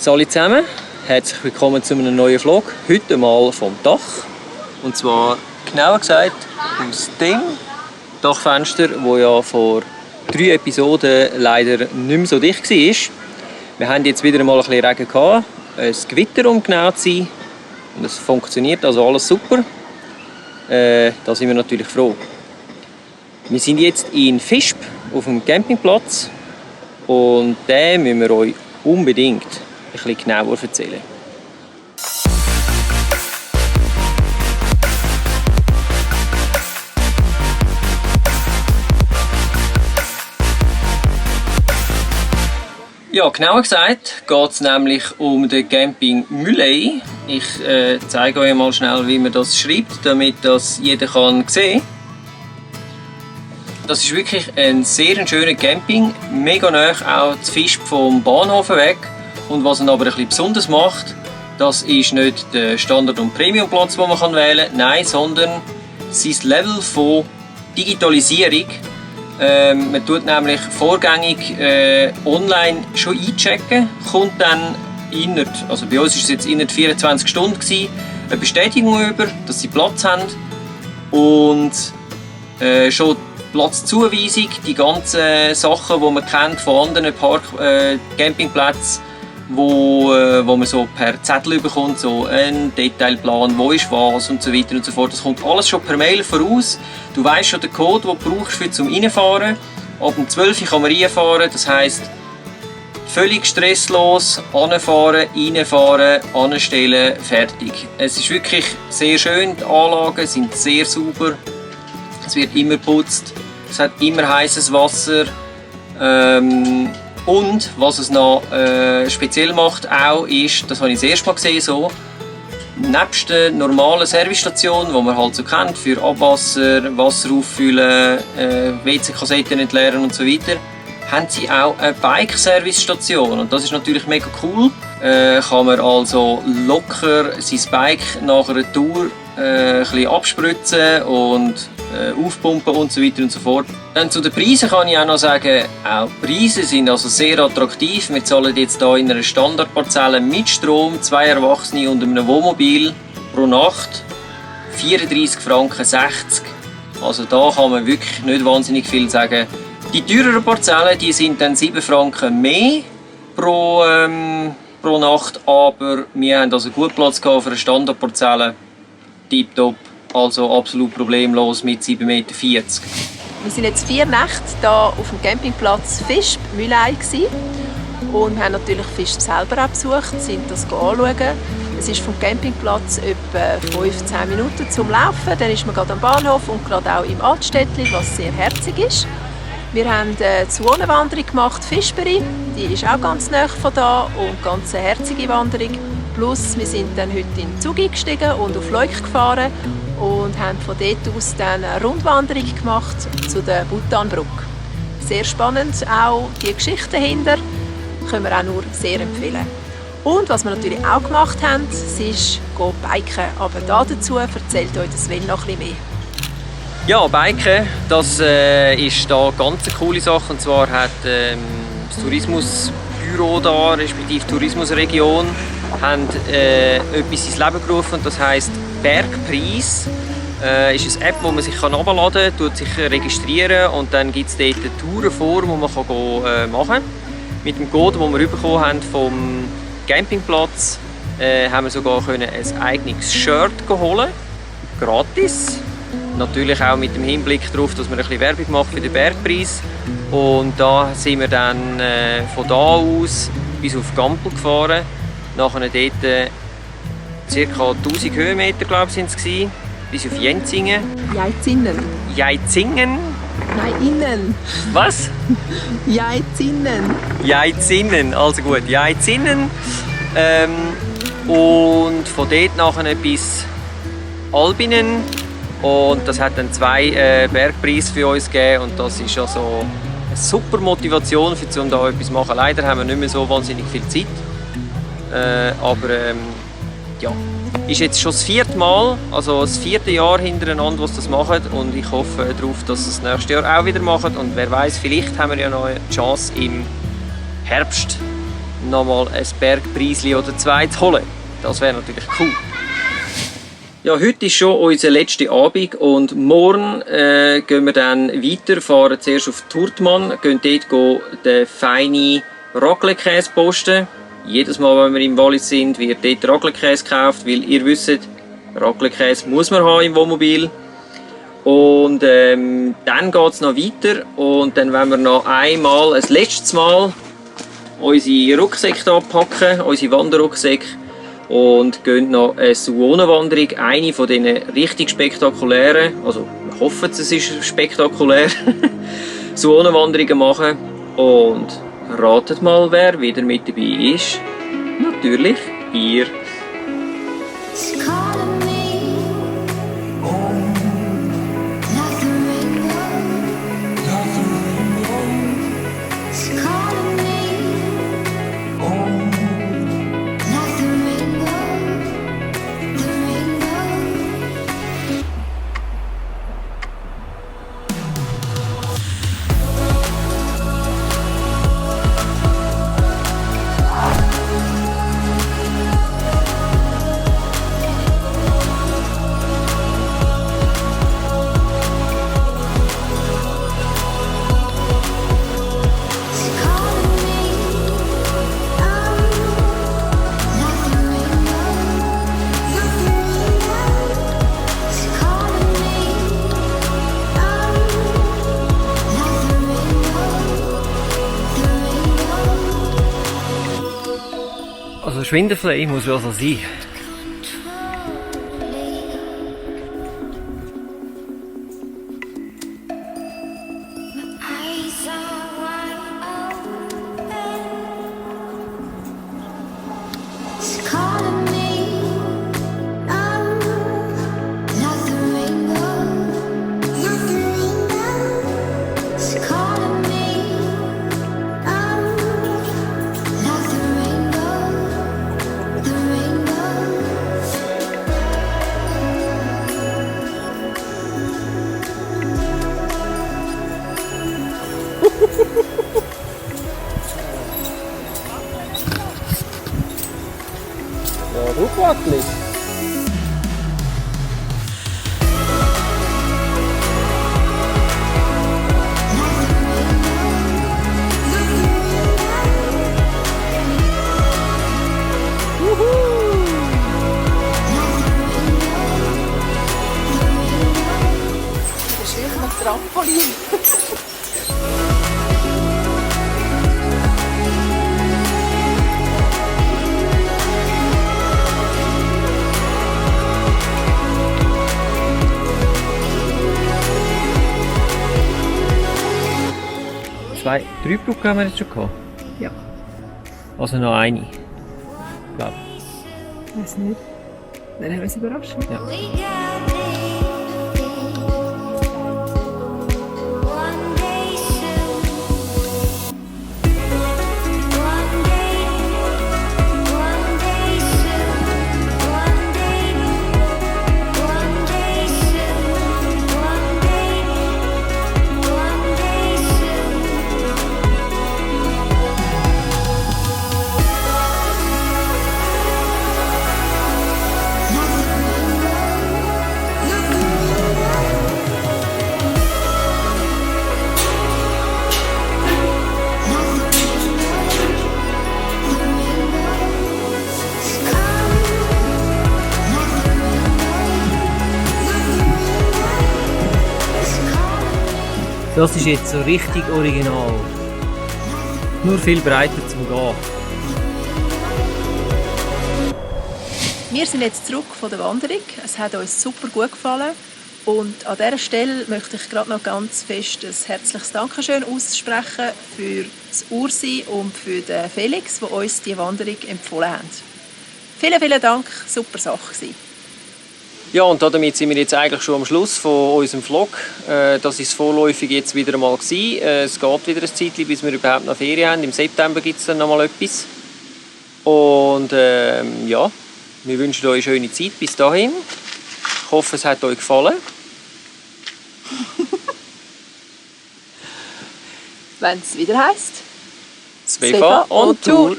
Hallo zusammen, herzlich willkommen zu einem neuen Vlog. Heute mal vom Dach. Und zwar genauer gesagt aus dem Dachfenster, das ja vor 3 Episoden leider nicht mehr so dicht war. Wir haben jetzt wieder mal ein bisschen Regen gehabt, ein Gewitter, um genau zu sein. Und es funktioniert also alles super. Da sind wir natürlich froh. Wir sind jetzt in Visp auf dem Campingplatz und den müssen wir euch unbedingt ein bisschen genauer erzählen. Ja, genauer gesagt geht es nämlich um den Camping Muley. Ich zeige euch mal schnell, wie man das schreibt, damit das jeder kann sehen. Das ist wirklich ein sehr schöner Camping, mega nah auch zu Visp vom Bahnhof weg. Und was ihn aber ein bisschen besonders macht, das ist nicht der Standard- und Premiumplatz, den man wählen kann, nein, sondern sein Level von Digitalisierung. Man tut nämlich vorgängig online schon einchecken, kommt dann also bei uns war es jetzt innerhalb 24 Stunden eine Bestätigung über, dass sie Platz haben und schon Platzzuweisung, die ganzen Sachen, die man kennt von anderen Campingplätzen, wo man so per Zettel bekommt, so ein Detailplan, wo ist was und so weiter und so fort. Das kommt alles schon per Mail voraus. Du weißt schon den Code, den du brauchst zum Reinfahren. Ab dem 12 Uhr kann man reinfahren, das heisst völlig stresslos, anfahren, reinfahren, anstellen, fertig. Es ist wirklich sehr schön, die Anlagen sind sehr sauber, es wird immer geputzt, es hat immer heißes Wasser. Und was es noch speziell macht, auch ist, das habe ich das erste Mal gesehen, so, nebst der normalen Servicestation, die man halt so kennt, für Abwasser, Wasser auffüllen, WC-Kassetten entleeren und so weiter, haben sie auch eine Bike-Servicestation. Und das ist natürlich mega cool. Kann man also locker sein Bike nach einer Tour ein bisschen abspritzen und aufpumpen und so weiter und so fort. Dann zu den Preisen kann ich auch noch sagen, auch die Preise sind also sehr attraktiv. Wir zahlen jetzt hier in einer Standardparzelle mit Strom, 2 Erwachsene und einem Wohnmobil pro Nacht 34,60 Franken. Also da kann man wirklich nicht wahnsinnig viel sagen. Die teureren Parzellen, die sind dann 7 Franken mehr pro Nacht, aber wir haben also gut Platz gehabt für eine Standardparzelle. Tipptopp, also absolut problemlos mit 7,40 Meter. Wir sind jetzt 4 Nächte hier auf dem Campingplatz Visp Muley und haben natürlich Visp selber auch besucht, sind das anschauen. Es ist vom Campingplatz etwa 15 Minuten zum Laufen, dann ist man gerade am Bahnhof und gerade auch im Altstädtli, was sehr herzig ist. Wir haben eine Zonenwanderung gemacht, Visperi, die ist auch ganz nah von da und ganz eine herzige Wanderung. Plus wir sind dann heute in den Zug eingestiegen und auf Leuk gefahren und haben von dort aus dann eine Rundwanderung gemacht zu der Bhutanbrücke. Sehr spannend, auch die Geschichte dahinter können wir auch nur sehr empfehlen. Und was wir natürlich auch gemacht haben, ist biken. Aber dazu erzählt euch Sven noch ein bisschen mehr. Ja, Biken, das ist da ganz eine coole Sache. Und zwar hat das Tourismusbüro da, respektive die Tourismusregion, haben etwas ins Leben gerufen, und das heisst Bergpreis. Ist eine App, die man sich herunterladen kann, tut sich registrieren und dann gibt es dort eine Tourenform, die man machen kann. Mit dem Code, den wir bekommen haben vom Campingplatz, haben wir sogar ein eigenes Shirt holen, gratis. Natürlich auch mit dem Hinblick darauf, dass wir ein bisschen Werbung machen für den Bergpreis. Und da sind wir dann von da aus bis auf Gampel gefahren. Nachher dort ca. 1000 Höhenmeter, glaube ich, sind es gewesen, bis auf Jenzingen. Jeizinnen. Jeitzingen? Nein, innen. Was? Jeizinnen. Jeizinnen, also gut, Jeizinnen. Und von dort nachher bis Albinen. Und das hat dann 2 Bergpreise für uns gegeben. Und das ist also eine super Motivation, um da etwas zu machen. Leider haben wir nicht mehr so wahnsinnig viel Zeit. Ja, ist jetzt schon das 4. Mal, also das 4. Jahr hintereinander, was das machen, und ich hoffe darauf, dass es das nächste Jahr auch wieder machen. Und wer weiß, vielleicht haben wir ja noch eine Chance im Herbst nochmal ein Bergpreisli oder zwei zu holen. Das wäre natürlich cool. Ja, heute ist schon unser letzter Abend und morgen gehen wir dann weiter, fahren zuerst auf Turtmann, gehen dort den feinen Raclette-Käse posten. Jedes Mal, wenn wir im Wallis sind, wird dort Raclette-Käse gekauft, weil ihr wisst, Raclette-Käse muss man haben im Wohnmobil. Und dann geht es noch weiter und dann wollen wir noch einmal, ein letztes Mal, unsere Rucksäcke packen, unsere Wanderrucksäcke, und gehen noch eine Suonenwanderung, eine von diesen richtig spektakulären, also wir hoffen, es ist spektakulär, Suonenwanderungen machen. Und ratet mal, wer wieder mit dabei ist. Natürlich ihr. Also schwindelfrei muss ja so sein. Ja, du Quackli. Das ist wirklich ein Trampolin. Drei Brücken haben wir jetzt schon gehabt. Ja. Also noch eine. Glaube Ich weiß nicht. Dann haben wir es überrascht. Ja. Das ist jetzt so richtig original. Nur viel breiter zum Gehen. Wir sind jetzt zurück von der Wanderung. Es hat uns super gut gefallen. Und an dieser Stelle möchte ich gerade noch ganz fest ein herzliches Dankeschön aussprechen für das Ursi und für den Felix, die uns die Wanderung empfohlen haben. Vielen, vielen Dank, super Sache gewesen. Ja, und damit sind wir jetzt eigentlich schon am Schluss von unserem Vlog. Das ist vorläufig jetzt wieder einmal gewesen. Es geht wieder ein Zeitchen, bis wir überhaupt noch Ferien haben. Im September gibt es dann noch mal etwas. Und ja, wir wünschen euch eine schöne Zeit bis dahin. Ich hoffe, es hat euch gefallen. Wenn es wieder heisst, Svefa on Tour.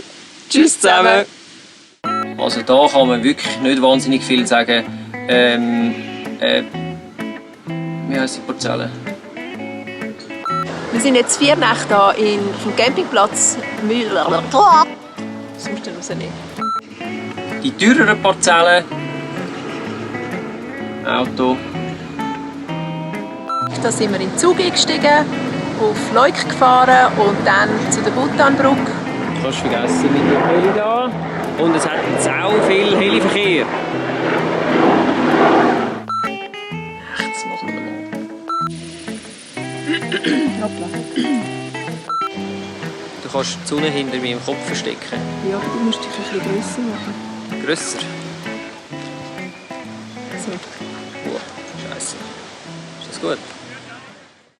Tschüss zusammen! Also da kann man wirklich nicht wahnsinnig viel sagen. Wie heisst die Parzelle? Wir sind jetzt 4 Nächte hier auf dem Campingplatz Müller. Das musst du rausnehmen. Die teureren Parzellen. Auto. Da sind wir in den Zug eingestiegen, auf Leuk gefahren und dann zu der Bhutanbrücke. Du kannst vergessen mit dem Heli da. Und es hat sau viel Heliverkehr. Echt, das machen wir noch. Du kannst die Sonne hinter meinem Kopf verstecken. Ja, aber du musst dich ein bisschen grösser machen. Grösser? So. Scheiße. Ist das gut?